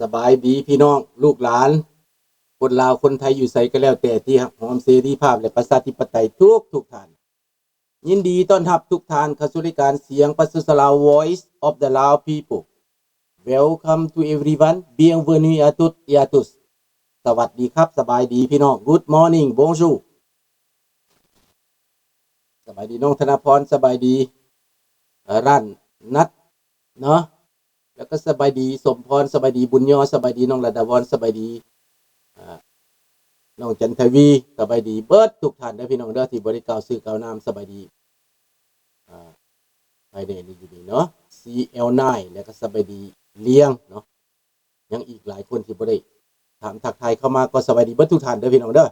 ສະບາຍດີພີ່ນ້ອງລູກຫຼານ ຄົນລາວຄົນໄທຢູ່ໃສກໍແລ້ວແຕ່ ທີ່ຮັກຫອມເສລີພາບ ແລະ ປະຊາທິປະໄຕທຸກໆທ່ານ. ຍິນດີຕ້ອນຮັບທຸກທ່ານເຂົ້າສູ່ລາຍການສຽງປະຊາຊົນລາວ Voice of the Lao People. Welcome to everyone. Bienvenue à toutes et à tous. ສະຫວັດດີຄັບ ສະບາຍດີພີ່ນ້ອງ. Good morning. Bonjour. ສະບາຍດີນ້ອງທະນະພອນ. ສະບາຍດີ ເອີ ຮ້ານນັດເນາະ. ແລ້ວກໍສະບາຍດີສົມພອນ, ສະບາຍດີບຸນຍໍ, ສະບາຍດີນ້ອງລັດດາວອນ, ສະບາຍດີ ອ່າ ນ້ອງຈັນທະວີ, ສະບາຍດີເບິດທຸກທ່ານເດີພີ່ນ້ອງເດີ ທີ່ບໍ່ໄດ້ກ່າວຊື່ກ່າວນາມ. ສະບາຍດີ ອ່າ ໃຜແດ່ນີ້ຢູ່ນີ້ເນາະ ຊີແອລໄນ ແລ້ວກໍສະບາຍດີລຽງເນາະ. ຍັງອີກຫຼາຍຄົນທີ່ບໍ່ໄດ້ຖາມທັກທາຍເຂົ້າມາ ກໍສະບາຍດີເບິດທຸກທ່ານເດີພີ່ນ້ອງເດີ.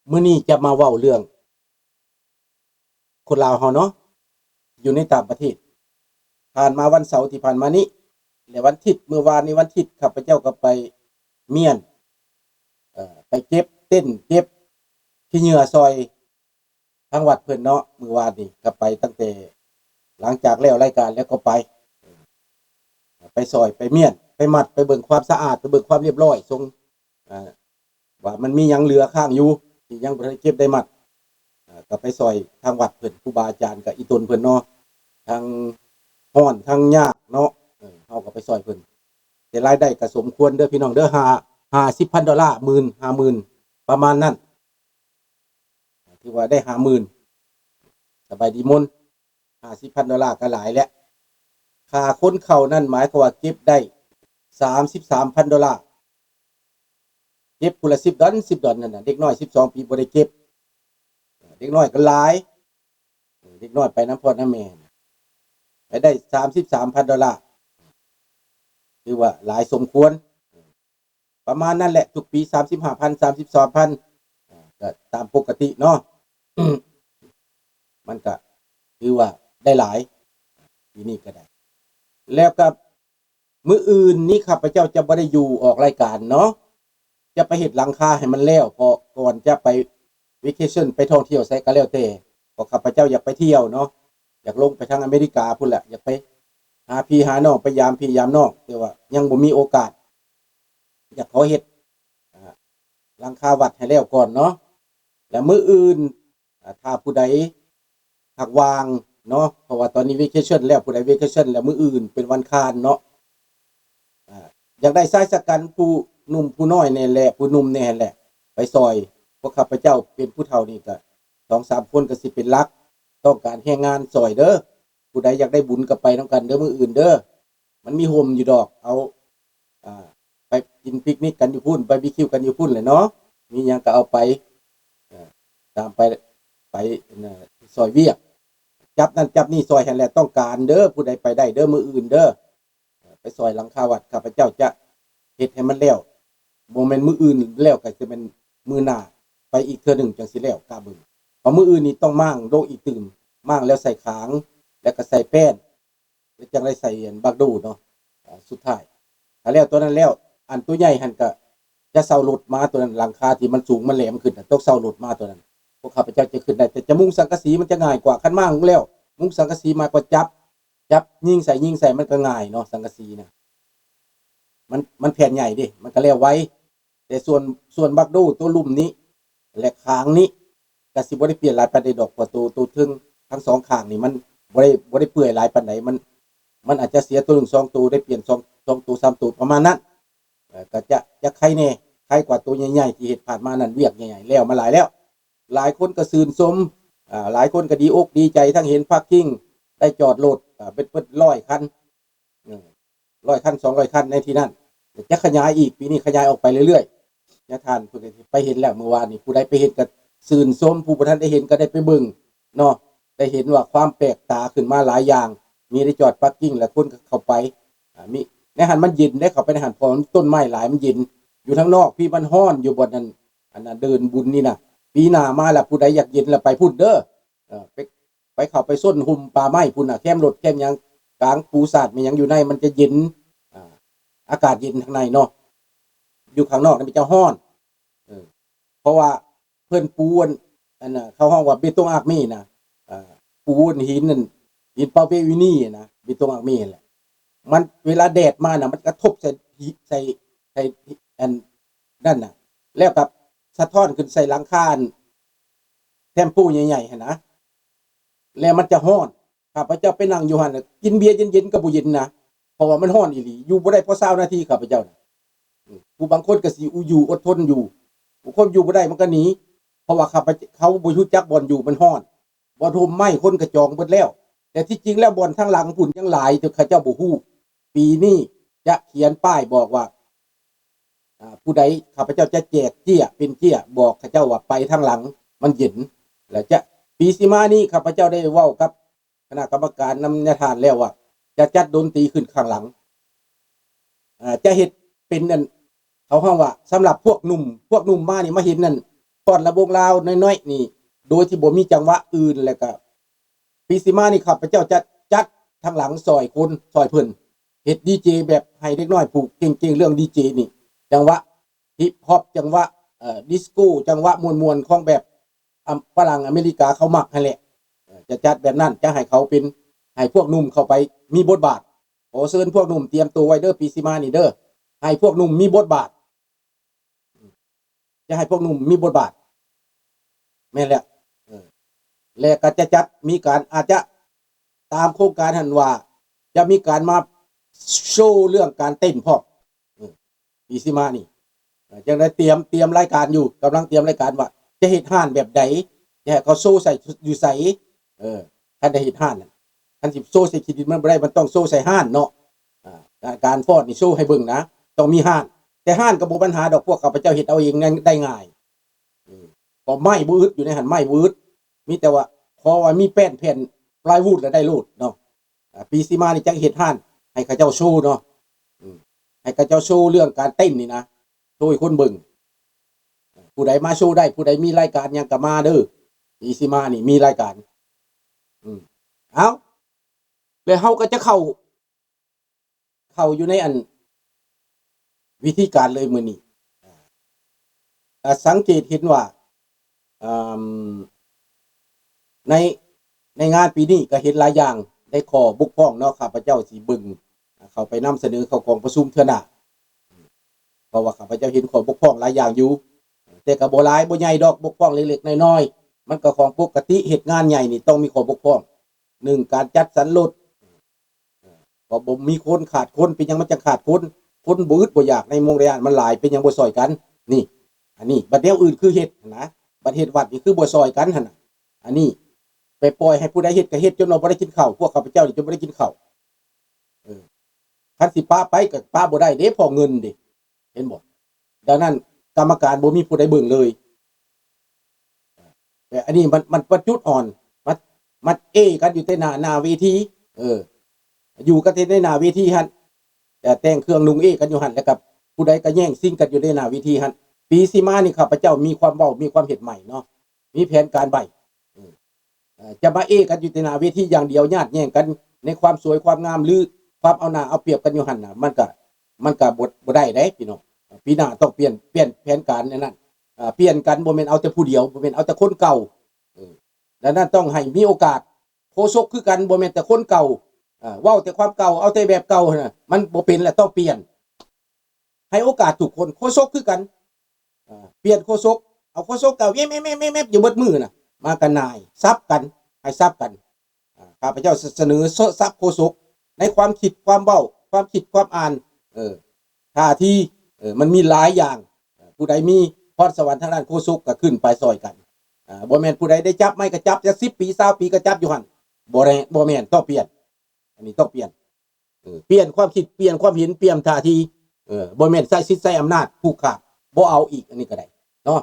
ມື້ນີ້ຈະມາເວົ້າເລື່ອງຄົນລາວເຮົາເນາະ ຢູ່ໃນຕ່າງປະເທດ. ຜ່ານມາວັນເສົາທີ່ຜ່ານມານີ້ ແລະ ວັນທິດ ມື້ວານນີ້ວັນທິດ ຂ້າພະເຈົ້າກໍໄປມ້ຽນ ເອີ ໄປເກັບເຕັນ ເກັບຂີ້ເຫຍື້ອຊ່ອຍ ທາງວັດເພິ່ນເນາະ. ມື້ວານນີ້ກໍໄປຕັ້ງແຕ່ຫຼັງຈາກແລ້ວລາຍການແລ້ວກໍໄປ ໄປຊ່ອຍ ໄປມ້ຽນ ໄປມັດ ໄປເບິ່ງຄວາມສະອາດ ໄປເບິ່ງຄວາມລຽບຮ້ອຍ ສົ່ງ ອ່າ ວ່າມັນມີຫຍັງເຫຼືອຄ້າງຢູ່ ທີ່ຍັງບໍ່ໄດ້ເກັບໄດ້ມັດ ອ່າ ກໍໄປຊ່ອຍທາງວັດເພິ່ນ ຄູບາອາຈານກັບອີ່ຕົນເພິ່ນເນາະ. ທັງຮ້ອນທັງຍາກເນາະ ເອີ ເຮົາກໍໄປຊ່ອຍເພິ່ນ ແຕ່ລາຍໄດ້ກໍສົມຄວນເດີພີ່ນ້ອງເດີ ຫ້າ ຫ້າສິບພັນໂດລາ ໝື່ນ ຫ້າໝື່ນ ປະມານນັ້ນ. ຖືວ່າໄດ້ຫ້າໝື່ນ ສະບາຍດີມົນ ຫ້າສິບພັນໂດລາກໍຫຼາຍແລ້ວ. ຄ່າຄົນເຂົ້ານັ້ນໝາຍຄວາມວ່າເກັບໄດ້ສາມສິບສາມພັນໂດລາ ເກັບຜູ້ລະສິບດອນ ສິບດອນນັ້ນນະ. ເດັກນ້ອຍສິບສອງປີບໍ່ໄດ້ເກັບ ເດັກນ້ອຍກໍຫຼາຍ ເດັກນ້ອຍໄປນຳພໍ່ນຳແມ່ ໄດ້ສາມສິບສາມພັນໂດລາ ຖືວ່າຫຼາຍສົມຄວນ. ປະມານນັ້ນແຫຼະ ທຸກປີສາມສິບຫ້າພັນ ສາມສິບສາມພັນ ກໍຕາມປົກກະຕິເນາະ. ມັນກະຖືວ່າໄດ້ຫຼາຍ ປີນີ້ກໍໄດ້. ແລ້ວກໍມື້ອື່ນນີ້ຂ້າພະເຈົ້າຈະບໍ່ໄດ້ຢູ່ອອກລາຍການເນາະ ຈະໄປເຮັດຫຼັງຄາໃຫ້ມັນແລ້ວ ເພາະກ່ອນຈະໄປ vacation ໄປທ່ອງທ່ຽວໃສກໍແລ້ວແຕ່ ເພາະຂ້າພະເຈົ້າຢາກໄປທ່ຽວເນາະ ຢາກລົງໄປທາງອາເມລິກາພຸ້ນແຫຼະ ຢາກໄປຫາພີ່ຫານ້ອງ ໄປຢາມພີ່ຢາມນ້ອງ ແຕ່ວ່າຍັງບໍ່ມີໂອກາດ. ຢາກຂໍເຮັດ ອ່າ ຫຼັງຄາວັດໃຫ້ແລ້ວກ່ອນເນາະ ແລ້ວມື້ອື່ນ ອ່າ ຖ້າຜູ້ໃດຫາກວ່າງເນາະ ເພາະວ່າຕອນນີ້ vacation ແລ້ວ ຜູ້ໃດ vacation ແລ້ວ ມື້ອື່ນເປັນວັນຄານເນາະ ອ່າ ຢາກໄດ້ຊາຍຊະກັນຜູ້ໜຸ່ມຜູ້ນ້ອຍແດ່ແຫຼະ ຜູ້ໜຸ່ມແດ່ແຫຼະ ໄປຊ່ອຍ. ພວກຂ້າພະເຈົ້າເປັນຜູ້ເຖົ້ານີ້ກະສອງສາມຄົນກໍຊິເປັນຫຼັກ ຕ້ອງການແຮງງານຊ່ອຍເດີ. ຜູ້ໃດຢາກໄດ້ບຸນກໍໄປນຳກັນເດີ ມື້ອື່ນເດີ. ມັນມີຮົ່ມຢູ່ດອກ ເອົາ ອ່າ ໄປກິນປິກນິກກັນຢູ່ພຸ້ນ ບາບີຄິວກັນຢູ່ພຸ້ນແຫຼະເນາະ ມີຫຍັງກໍເອົາໄປ ເອີ ຕາມໄປ ໄປ ເອີ ຊ່ອຍວຽກ ຈັບນັ້ນຈັບນີ້ຊ່ອຍຫັ້ນແຫຼະ. ຕ້ອງການເດີ ຜູ້ໃດໄປໄດ້ເດີ ມື້ອື່ນເດີ ເອີ ໄປຊ່ອຍຫຼັງຄາວັດ. ຂ້າພະເຈົ້າຈະເຮັດໃຫ້ມັນແລ້ວ ບໍ່ແມ່ນມື້ອື່ນແລ້ວ ກໍຊິແມ່ນມື້ໜ້າໄປອີກເທື່ອໜຶ່ງຈັ່ງຊິແລ້ວ ກະເບິ່ງ. ເພາະມື້ອື່ນນີ້ຕ້ອງມ້າງໂລະອີກຕື່ມ ມ້າງແລ້ວໃສ່ຂາງ ແລ້ວກໍໃສ່ແປ້ນ ແລ້ວຈັ່ງໄດ້ໃສ່ອັນບັກໂດເນາະ. ອ່າ ສຸດທ້າຍ ຖ້າແລ້ວຕົວນັ້ນແລ້ວ ອັນຕົວໃຫຍ່ຫັ້ນກະຈະເຊົ່າລົດມາ ຕົວນັ້ນ ຫຼັງຄາທີ່ມັນສູງມັນແຫຼມຂຶ້ນນະ ຕ້ອງເຊົ່າລົດມາຕົວນັ້ນ. ພວກຂ້າພະເຈົ້າຈະຂຶ້ນໄດ້ ແຕ່ຈະມຸງສັງກະສີມັນຈະງ່າຍກວ່າ. ຄັນມາແລ້ວ ມຸງສັງກະສີມາກໍຈັບ ຈັບຍິງໃສ່ ຍິງໃສ່ ມັນກໍງ່າຍເນາະ ສັງກະສີນະ ມັນ ມັນແຜ່ນໃຫຍ່ເດ້ ມັນກໍແລ້ວໄວ. ແຕ່ສ່ວນ ສ່ວນບັກໂດໂຕລຸ່ມນີ້ ແລະ ຄາງນີ້ ກະຊິບໍ່ໄດ້ປ່ຽນຫຼາຍປານໃດດອກ ເພາະໂຕ ໂຕເທິງທັງສອງຂ້າງນີ້ ມັນບໍ່ໄດ້ ບໍ່ໄດ້ເປື່ອຍຫຼາຍປານໃດ. ມັນ ມັນອາດຈະເສຍໂຕໜຶ່ງສອງໂຕ ໄດ້ປ່ຽນສອງ ສອງໂຕສາມໂຕ ປະມານນັ້ນ. ເອີ ກະຈະ ຈະໄຄແດ່ ໄຄກວ່າໂຕໃຫຍ່ໆ ທີ່ເຮັດຜ່ານມານັ້ນ ວຽກໃຫຍ່ໆ ແລ້ວມາຫຼາຍແລ້ວ. ຫຼາຍຄົນກໍຊື່ນຊົມ ອ່າ ຫຼາຍຄົນກໍດີອົກດີໃຈ ທັງເຫັນພາກກິ້ງ ໄດ້ຈອດລົດ ອ່າ ເປັນ ເປັນຮ້ອຍຄັນ ເອີ ຮ້ອຍຄັນ ສອງຮ້ອຍຄັນໃນທີ່ນັ້ນ ຈະຂະຫຍາຍອີກ ປີນີ້ຂະຫຍາຍອອກໄປເລື້ອຍໆ. ຍາທ່ານເພິ່ນກໍໄປເຫັນແລ້ວມື້ວານນີ້ ຜູ້ໃດໄປເຫັນກໍຊື່ນຊົມ ຜູ້ບໍ່ທັນໄດ້ເຫັນກໍໄດ້ໄປເບິ່ງເນາະ ໄດ້ເຫັນວ່າຄວາມແປກຕາຂຶ້ນມາຫຼາຍຢ່າງ ມີໄດ້ຈອດພາກກິ້ງ ແລະ ຄົນກໍເຂົ້າໄປ ອ່າ ມີ ໃນຫັ້ນມັນເຢັນເດ້ ເຂົ້າໄປໃນຫັ້ນ ເພາະມັນຕົ້ນໄມ້ຫຼາຍ ມັນເຢັນ. ຢູ່ທາງນອກພີ້ມັນຮ້ອນ ຢູ່ບ່ອນນັ້ນ ອັນນັ້ນເດີ່ນບຸນນີ້ນະ. ປີໜ້າມາລະ ຜູ້ໃດຢາກເຢັນລະໄປພຸ້ນເດີ ເອີ ໄປ ໄປເຂົ້າໄປຊົນຮົ່ມປ່າໄມ້ພຸ້ນນະ ແຄມລົດແຄມຫຍັງ ກາງປູສາດແມ່ນຫຍັງຢູ່ໃນ ມັນຈະເຢັນ ອ່າ ອາກາດເຢັນທາງໃນເນາະ ຢູ່ຂ້າງນອກນີ້ມັນຈະຮ້ອນ. ເອີ ເພາະວ່າເພິ່ນປູອັນ ອັນນະ ເຂົາຮ້ອງວ່າເບຕົງອາກເມນະ ອ່າ ປູອັນຫີນນັ້ນ ຫີນປາເວວິນີນະ ເບຕົງອາກເມຫັ້ນແຫຼະ. ມັນເວລາແດດມານະ ມັນກະທົບໃສ່ ໃສ່ ໃສ່ອັນນັ້ນນະ ແລ້ວກໍສະທ້ອນຂຶ້ນໃສ່ຫຼັງຄາແທມໂປໃຫຍ່ໆຫັ້ນນະ ແລ້ວມັນຈະຮ້ອນ. ຂ້າພະເຈົ້າໄປນັ່ງຢູ່ຫັ້ນ ກິນເບຍເຢັນໆກໍບໍ່ເຢັນນະ ເພາະວ່າມັນຮ້ອນອີ່ຫຼີ ຢູ່ບໍ່ໄດ້ພໍຊາວນາທີ ຂ້າພະເຈົ້ານະ. ອືມ ຜູ້ບາງຄົນກໍຊິຢູ່ ອົດທົນຢູ່ ບາງຄົນຢູ່ບໍ່ໄດ້ມັນກໍໜີ ເພາະວ່າຂ້າພະເຈົ້າ ເຂົາບໍ່ຮູ້ຈັກບ່ອນຢູ່ ມັນຮ້ອນ. ບ່ອນຮົ່ມໄມ້ຄົນກະຈອງເບິດແລ້ວ ແຕ່ທີ່ຈິງແລ້ວບ່ອນທາງຫຼັງພຸ້ນຍັງຫຼາຍ ແຕ່ເຂົາເຈົ້າບໍ່ຮູ້. ປີນີ້ຈະຂຽນປ້າຍບອກວ່າ ອາ ຜູ້ໃດ ຂ້າພະເຈົ້າຈະແຈກເຈ້ຍເປັນເຈ້ຍ ບອກເຂົາເຈົ້າວ່າໄປທາງຫຼັງ ມັນເຢັນ ແລ້ວຈະ ປີຊິມານີ້ ຂ້າພະເຈົ້າໄດ້ເວົ້າກັບຄະນະກຳມະການນຳນາຍທ່ານແລ້ວວ່າ ຈະຈັດດົນຕີຂຶ້ນຂ້າງຫຼັງ ອາ ຈະເຮັດເປັນອັນ ເຂົາເວົ້າວ່າ ສຳລັບພວກໜຸ່ມ ພວກໜຸ່ມມານີ້ ມາເຫັນນັ້ນ ຟ້ອນລຳວົງລາວນ້ອຍໆນີ້ ໂດຍທີ່ບໍ່ມີຈັງຫວະອື່ນ ແລ້ວກະປີຊິມານີ້ ຂ້າພະເຈົ້າຈະຈັດທາງຫຼັງຊ່ອຍຄົນ ຊ່ອຍເພິ່ນ ເຮັດດີເຈແບບໃຫ້ເດັກນ້ອຍຜູ້ເກັ່ງໆເລື່ອງດີເຈນີ້ ຈັງຫວະຮິບຮອບ ຈັງຫວະ ເອີ ດິສໂກ ຈັງຫວະມ່ວນໆຂອງແບບ ອາ ຝຣັ່ງອາເມລິກາເຂົາມັກຫັ້ນແຫຼະ ເອີ ຈະຈັດແບບນັ້ນ ຈະໃຫ້ເຂົາເປັນ ໃຫ້ພວກໜຸ່ມເຂົ້າໄປມີບົດບາດ. ຂໍເຊີນພວກໜຸ່ມຕຽມໂຕໄວ້ເດີ ປີຊິມານີ້ເດີ ໃຫ້ພວກໜຸ່ມມີບົດບາດ ຈະໃຫ້ພວກໜຸ່ມມີບົດບາດ ແມ່ນແລ້ວ ເອີ ແລະກໍຈະຈັດມີການ ອາດຈະຕາມໂຄງການຫັ້ນວ່າ ຈະມີການມາໂຊເລື່ອງການເຕັ້ນພ້ອມ ເອີ ປີຊິມານີ້ ເອີ ຈັ່ງໃດຕຽມ ຕຽມລາຍການຢູ່ ກຳລັງຕຽມລາຍການວ່າຈະເຮັດຮ້ານແບບໃດ ຈະໃຫ້ເຂົາໂຊໃສ່ຢູ່ໃສ ເອີ ຄັນໄດ້ເຮັດຮ້ານ ຄັນຊິໂຊໃສ່ຂີ້ດິນມັນບໍ່ໄດ້ ມັນຕ້ອງໂຊໃສ່ຮ້ານເນາະ ອາ ການຟ້ອນນີ້ໂຊໃຫ້ເບິ່ງນະ ຕ້ອງມີຮ້ານ ແຕ່ຮ້ານກໍບໍ່ບັນຫາດອກ ພວກຂ້າພະເຈົ້າເຮັດເອົາເອງໄດ້ງ່າຍ ເອີ ກໍໄມ້ບໍ່ອຶດ ຢູ່ໃນຫັ້ນໄມ້ບໍ່ອຶດ ມີແຕ່ວ່າຂໍວ່າມີແປ້ນແຜ່ນພລາຍວູດລະໄດ້ໂລດເນາະ. ອາ ປີຊິມານີ້ຈັກເຮັດຮ້ານໃຫ້ເຂົາເຈົ້າໂຊເນາະ ອືມ ໃຫ້ເຂົາເຈົ້າໂຊເລື່ອງການເຕັ້ນນີ້ນະ ໂຊໃຫ້ຄົນເບິ່ງ ຜູ້ໃດມາໂຊໄດ້ ຜູ້ໃດມີລາຍການຫຍັງກໍມາເດີ ປີຊິມານີ້ມີລາຍການ ອືມ ເອົ້າ ແລ້ວເຮົາກໍຈະເຂົ້າ ເຂົ້າຢູ່ໃນອັນ ວິທີການເລີຍມື້ນີ້ ອາ ສັງເກດເຫັນວ່າ ອາ ໃນ ໃນງານປີນີ້ກໍເຫັນຫຼາຍຢ່າງ ໃນຂໍ້ບົກຜ່ອງເນາະ ຂ້າພະເຈົ້າຊິເບິ່ງ ເຂົ້າໄປນຳສະເໜີເຂົ້າກອງປະຊຸມເທື່ອໜ້າ ເພາະວ່າຂ້າພະເຈົ້າເຫັນຂໍ້ບົກຜ່ອງຫຼາຍຢ່າງຢູ່ ແຕ່ກໍບໍ່ຫຼາຍບໍ່ໃຫຍ່ດອກ ບົກຜ່ອງເລັກໆນ້ອຍໆ ມັນກໍຂອງປົກກະຕິ ເຮັດງານໃຫຍ່ນີ້ຕ້ອງມີຂໍ້ບົກຜ່ອງ ໜຶ່ງ ການຈັດສັນລົດ ເພາະບໍ່ມີຄົນ ຂາດຄົນ ເປັນຫຍັງມັນຈັ່ງຂາດຄົນ ຄົນບໍ່ອຶດບໍ່ຢາກໃນໂມງໄລຍະມັນຫຼາຍ ເປັນຫຍັງບໍ່ຊ່ອຍກັນ ນີ້ ອັນນີ້ ບັດແນວອື່ນຄືເຮັດຫັ້ນນະ ບັດເຮັດວັດນີ້ຄືບໍ່ຊ່ອຍກັນຫັ້ນນະ ອັນນີ້ ໄປປ່ອຍໃຫ້ຜູ້ໃດເຮັດກໍເຮັດ ຈົນວ່າບໍ່ໄດ້ກິນເຂົ້າ ພວກຂ້າພະເຈົ້ານີ້ຈົນບໍ່ໄດ້ກິນເຂົ້າ ເອີ ຄັນຊິປະໄປກໍປະບໍ່ໄດ້ເດ້ ເພາະເງິນເດ້ ເຫັນບໍ່? ດັ່ງນັ້ນກຳມະການບໍ່ມີຜູ້ໃດເບິ່ງເລີຍ ແຕ່ອັນນີ້ມັນ ມັນປະຈຸດອ່ອນ ມັນ ມັນເອກັນຢູ່ແຕ່ໜ້າ ໜ້າເວທີ ເອີ ຢູ່ກັນແຕ່ໃນໜ້າເວທີຫັ້ນ ແຕ່ແຕ່ງເຄື່ອງນຸ່ງເອກັນຢູ່ຫັ້ນ ແລ້ວກໍຜູ້ໃດກໍແຍ່ງຊິງກັນຢູ່ໃນໜ້າເວທີຫັ້ນ ປີຊິມານີ້ຂ້າພະເຈົ້າມີຄວາມເວົ້າ ມີຄວາມເຮັດໃໝ່ເນາະ ມີແຜນການໃໝ່ ເອີ ເອີ ຈະມາເອກັນຢູ່ແຕ່ໜ້າເວທີຢ່າງດຽວ ຍາດແຍ່ງກັນໃນຄວາມສວຍຄວາມງາມ ຫຼື ຄວາມເອົາໜ້າເອົາປຽບກັນຢູ່ຫັ້ນນະ ມັນກະ ມັນກະບໍ່ ບໍ່ໄດ້ເດ້ພີ່ນ້ອງ ປີໜ້າຕ້ອງປ່ຽນ ປ່ຽນແຜນການແນວນັ້ນ ເອີ ປ່ຽນກັນ ບໍ່ແມ່ນເອົາແຕ່ຜູ້ດຽວ ບໍ່ແມ່ນເອົາແຕ່ຄົນເກົ່າ ເອີ ດັ່ງນັ້ນຕ້ອງໃຫ້ມີໂອກາດ ໂຄສົກຄືກັນ ບໍ່ແມ່ນແຕ່ຄົນເກົ່າ ເອີ ເວົ້າແຕ່ຄວາມເກົ່າ ເອົາແຕ່ແບບເກົ່າຫັ້ນນະ ມັນບໍ່ເປັນແລ້ວ ຕ້ອງປ່ຽນ ໃຫ້ໂອກາດທຸກຄົນ ໂຄສົກຄືກັນ ເອີ ປ່ຽນໂຄສົກ ເອົາໂຄສົກເກົ່າແອບໆໆໆຢູ່ເບິດມື້ນະ ມາກັນນາຍ ສັບກັນ ໃຫ້ສັບກັນ ອາ ຂ້າພະເຈົ້າສະ ສະເໜີສັບໂຄສົກ ໃນຄວາມຄິດຄວາມເວົ້າ ຄວາມຄິດຄວາມອ່ານ ເອີ ທ່າທີ ເອີ ມັນມີຫຼາຍຢ່າງ ເອີ ຜູ້ໃດມີພອນສະຫວັນທາງດ້ານໂຄສົກກໍຂຶ້ນໄປຊ່ອຍກັນ ອາ ບໍ່ແມ່ນຜູ້ໃດໄດ້ຈັບໄມກໍຈັບຈັກສິບປີຊາວປີກໍຈັບຢູ່ຫັ້ນ ບໍ່ແມ່ນ ບໍ່ແມ່ນ ຕ້ອງປ່ຽນ ອັນນີ້ຕ້ອງປ່ຽນ ເອີ ປ່ຽນຄວາມຄິດ ປ່ຽນຄວາມເຫັນ ປ່ຽນທ່າທີ ເອີ ບໍ່ແມ່ນໃຊ້ສິດໃຊ້ອຳນາດຜູກຂາດ ບໍ່ເອົາອີກ ອັນນີ້ກໍໄດ້ເນາະ.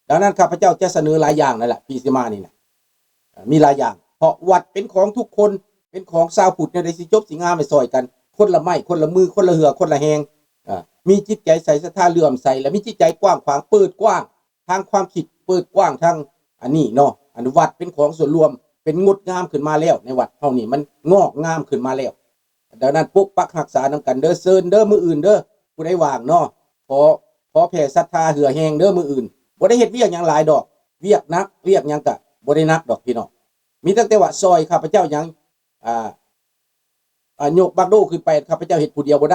ດັ່ງນັ້ນ ຂ້າພະເຈົ້າຈະສະເໜີຫຼາຍຢ່າງນັ້ນແຫຼະ ປີຊິມານີ້ນະ ເອີ ມີຫຼາຍຢ່າງ ເພາະວັດເປັນຂອງທຸກຄົນ ເປັນຂອງຊາວພຸດ ແນວໃດຊິຈົບຊິງາມໃຫ້ຊ່ອຍກັນ ຄົນລະໄມ້ ຄົນລະມື ຄົນລະເຫື່ອ ຄົນລະແຮງ ເອີ ມີຈິດໃຈໃສ່ສັດທາເຫຼື້ອມໃສ ແລະ ມີຈິດໃຈກວ້າງຂວາງ ເປີດກວ້າງ ທາງຄວາມຄິດ ເປີດກວ້າງທາງອັນນີ້ເນາະ ອັນວັດເປັນຂອງສ່ວນລວມ ເປັນງົດງາມຂຶ້ນມາແລ້ວ ໃນວັດເຮົານີ້ມັນງອກງາມຂຶ້ນມາແລ້ວ. ດັ່ງນັ້ນ ປົກປັກຮັກສານຳກັນເດີ ເຊີນເດີ ມື້ອື່ນເດີ ຜູ້ໃດວ່າງເນາະ ຂໍ ຂໍແຜ່ສັດທາເຫື່ອແຮງເດີ ມື້ອື່ນ ບໍ່ໄດ້ເຮັດວຽກຫຍັງຫຼາຍດອກ ວຽກໜັກວຽກຫຍັງກະບໍ່ໄດ້ໜັກດອກພີ່ນ້ອງ ມີຕັ້ງແຕ່ວ່າຊ່ອຍຂ້າພະເຈົ້າຫຍັງ ອ່າ ອາ ຍົກບັກໂດຂຶ້ນໄປ ຂ້າພະເຈົ້າເຮັດຜູ້ດຽວບໍ່ໄດ້.